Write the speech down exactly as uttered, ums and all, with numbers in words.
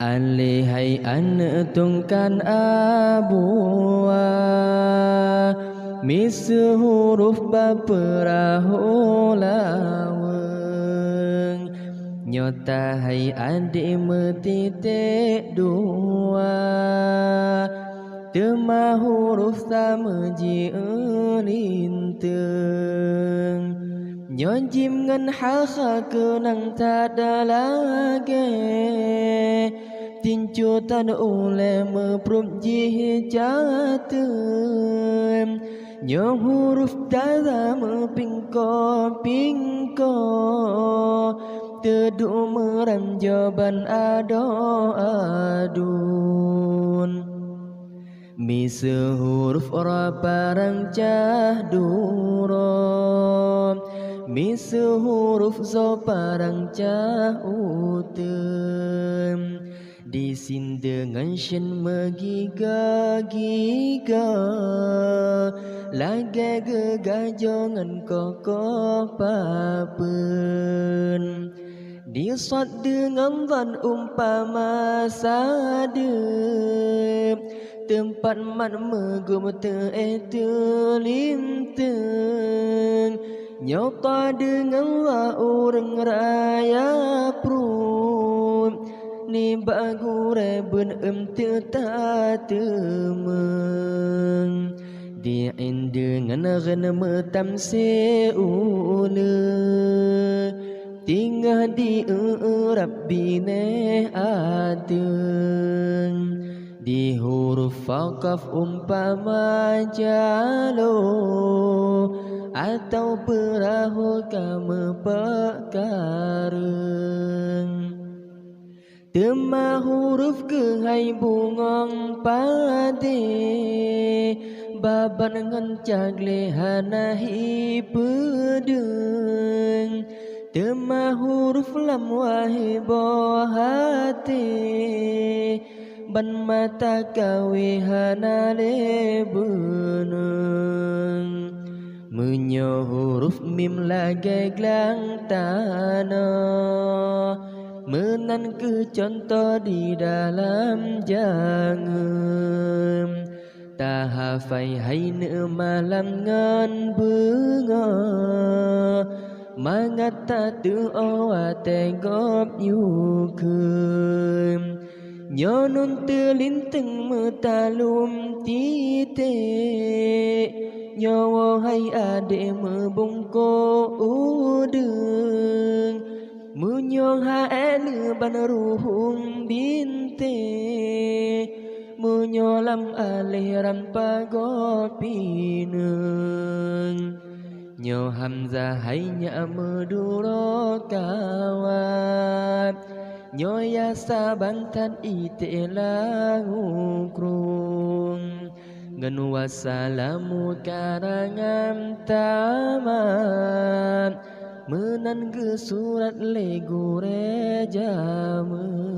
Alèh hai aneuk tungkan abuwa, miseue huruf bak peurahô laweueng. Nyoe tahai adék meutiték dua, teuma huruf tameujieu linteung. Nyoe jim ngon ha-ha keunong that lagèe, tincu tan ulèe meupruet jih jateum. Nyoe huruf taza meupingko-pingko, teuduek meuram jawaban adoe aduen. Miseue huruf ra parang cah duroe, miseue huruf zo parang cah uteuen. Di sin deungon syen meugiga-giga, lagèe geugajoe ngon kokoh papeuen. Di sot deungon dhan umpama sadeueb, teumpat mat meugup teuéh teulinteung. Nyoe ta deungon dha ureueng raya pruet, nibak gurèe beuneuen teutateumeung. Di 'ain deungon ghain meutamsé uleue, teungoh di-eu-eu rab binéh ateueng. Di huruf fa qaf umpama jaloe, atawa peurahô ka meupeukareueng. Teuma huruf keuhai bungöng padé, babah ngon cagléh hana hipeudeueng. Teuma huruf lam wahé boh até, ban mata kawé hana lé beuneueng. Meunyoe huruf mim lagèe glang tanoh, meunan kheueh cuntoh di dalam jangeuem. Tahafai hai neumalam ngon beungoh, mangat tateu'oh watèe gob yukheun. Nyoe nun teulinteung meutalom titék, nyoe woe hai adék meubungkôk udeueng. Meunyoe ha-e neuban ruhueng bintéh, meunyoe lam aléh ram pagoe pineung. Nyoe hamzah hai nyak meuduroe kawat, nyoe ya saban that iték lam ukrong. Ngon wassalamu karangan tamat, meunan geusurat lé gurèe jameun.